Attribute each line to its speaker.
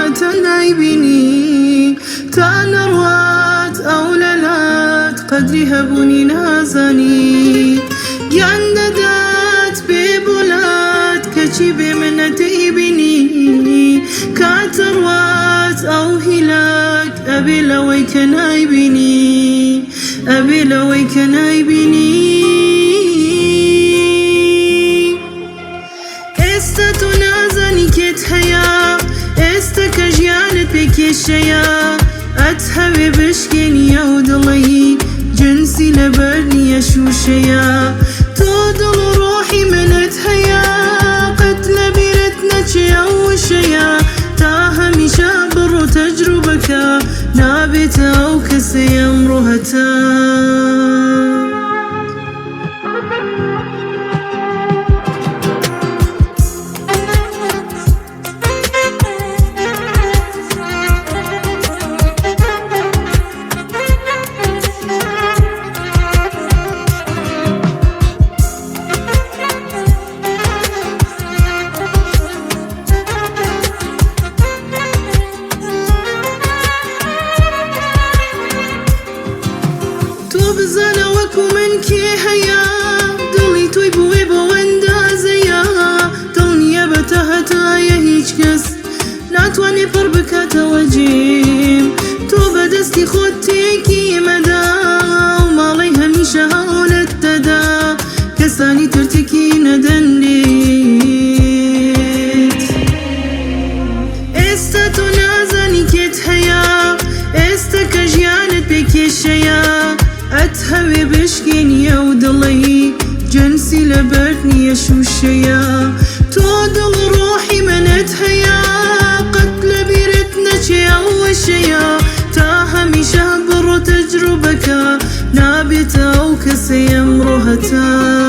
Speaker 1: هەتا نایبینی تا نەڕوات ئەو لەلات قەدری هەبوونی نازانی گیان دەدات بێ بۆلات کەچی بێ منەتەی بینی کات ئەڕوات ئەو هیلاک ئەبێ لەوەی کە نایبینی ئەبێ لەوەی کە نایبینی. ئێستا تۆ نازانی کێت هەیە ئێستا کە ژیانت پێ کێشەیە ئەتهەوێ بشکێنی ئەو دڵەی جنسی لەبەر نییە شووشەیە تۆ دڵ و ڕۆحی منت هەیە قەت لەبیرت نەچێ ئەو وشەیە تا هەمیشە بڕۆ تەجروبەکە نابێتە ئەو کەسەی ئەمڕۆ هەتا. تۆ بزانە وەکو من کێ هەیە دڵی تۆی بوێ بۆ ئەندازەیە دڵنیە بە تاهەتایە هیچ کەس ناتوانێ پڕ بکاتەوە جێم تۆ بە دەستی خۆت تێکی مەدە ئەو ماڵەی هەمیشە هەوڵت دەدا کەسانی تر تێکی نەدەن لێت. ئێستا تۆ نازانی کێت هەیە ئێستا کە ژیانت بێ کێشەیە ئەتهەوێ بشکێنی ئەو دڵەی جنسی لەبەرت نییە شووشەیە تۆ دڵ و ڕۆحی منت هەیە قەت لەبیرت نەچێ ئەو وشەیە تا هەمیشە بڕۆ تەجروبەکە نابێتە ئەو کەسەی ئەمڕۆ هەتا.